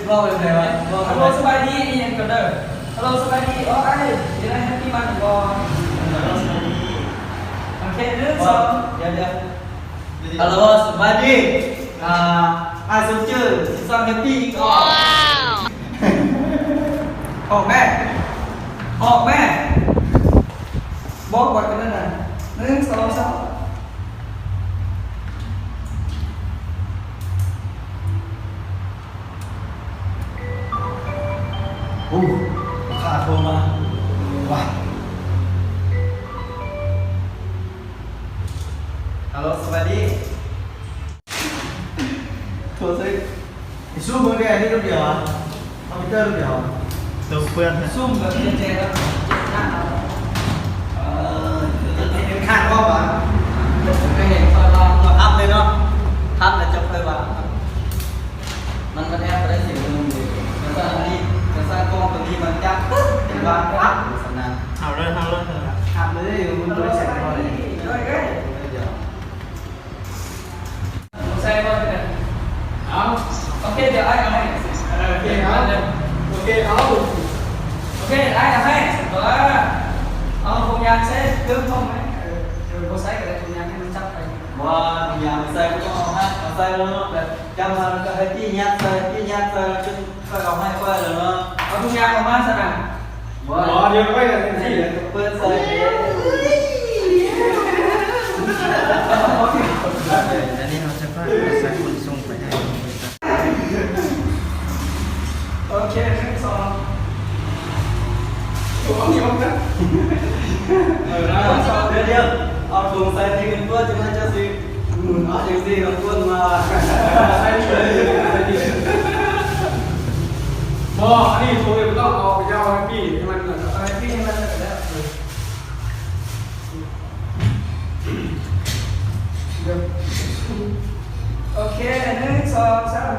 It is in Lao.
ເວົ້າແບບໃດວະ? ເວົ້າແບບໃດ? ຮັລໂຫຼ ສະບາຍດີ ອີ່ຫຍັງກັນເດີ? ຮັລໂຫຼ ສະບາຍດີ ເອີ ອ້າຍ ຢູ່ໃນແຮັບປີ້ມັນບໍ່? ຮັລໂຫຼ ສະບາຍດີ ໂອເຄ ໜຶ່ງ ສອງ ດຽວ ດຽວ ຮັລໂຫຼ ສະບາຍດີ ອ່າ ອ້າຍສົມຈື່ ຊິສ້າງແຮັບປີ້ອີກອອກ ອອກແມ່ ອອກແມ່ ບອກວ່າກັນນັ້ນນະ ໜຶ່ງ ສອງ ສາມ. ໂອ້ ລູກຄ້າໂທມາ ວ້າຍ ຮັລໂຫຼ ສະບາຍດີ ໂທໃສ່ ໄອ້ຊູເບິ່ງແດ່ ນີ້ລູກດຽວຫວາ? ຄອມພິວເຕີລູກດຽວຫວາ? ໂຕເປື້ອນ ຊຸ່ມແບບເຈັບໆ ແລ້ວ ເອີ ເປັນຂ້າງເວົ້າຫວາ? ໄປເຫັນຂ້ອຍວ່າ ຮັບເລີຍເນາະ ຮັບແລ້ວເຈົ້າຄ່ອຍວ່າ. ມັນ ມັນແອບບໍ່ໄດ້ເສຍເງິນເດ້. ກະຊັ້ນອັນນີ້ ກະຊັ້ນກ້ອງໂຕນີ້ມັນຈັບປຶບ ເປັນວ່າຮັບຊັ້ນນະ. ເອົາເລີຍ ເອົາເລີຍ ຮັບເລີຍ ມັນບໍ່ໄດ້ເສຍເງິນເດ້. ໃສ່ບໍ່? ເອົາ ໂອເຄ ດຽວອ້າຍເອົາໃຫ້. ເອີ ໂອເຄ ເອົາ ໂອເຄ ເອົາ ໂອເຄ ອ້າຍເອົາໃຫ້. ເອີ ເອົາຖົງຢາງໃສ່ເຄື່ອງຂອງໄວ້. ເອີ ບໍ່ໃສ່ກະໄດ້ ຖົງຢາງໃຫ້ມັນຈັບໄປ. ບໍ່ ຖົງຢາງໃສ່ບໍ່ຕ້ອງເອົາໃຫ້ ເອົາໃສ່ແລ້ວເນາະ ແບບ ຈຳມາແລ້ວກະໃຫ້ປີ້ຍັດໃສ່ ປີ້ຍັດໃສ່ ແລ້ວຈຶ່ງຄ່ອຍເອົາໃຫ້ຂ້ອຍແລ້ວເນາະ. ເອົາທຸງຍາງອອກມາຊັ້ນນະ. ບໍ່ ບໍ່ ດຽວຂ້ອຍກະຈັ່ງຊີ້ແຫຼະ ເປີດໃສ່. ອັນນີ້ເຮົາຈະຝາກໃຫ້ສາຍຂົນສົ່ງໄປໃຫ້. ໂອເຄ ໜຶ່ງ ສອງ ໂອ້ ເອົານີ້ອອກນະ. ເອີ ໜຶ່ງ ສອງ ດຽວ ດຽວ ເອົາຖົງໃສ່ທີ່ເງິນຕົວະ ຈັ່ງນັ້ນເຈົ້າຊິ ອືມ ເອົາຈັ່ງຊີ້ ລຳກວນມາ. ບໍ່ ອັນນີ້ໂຕເອງບໍ່ຕ້ອງເອົາ ໄປເຈົ້າໃຫ້ປີ້ໃຫ້ມັນ ໃຫ້ປີ້ໃຫ້ມັນແລ້ວກະແລ້ວ. ໂອເຄ ໜຶ່ງ ສອງ ສາມ.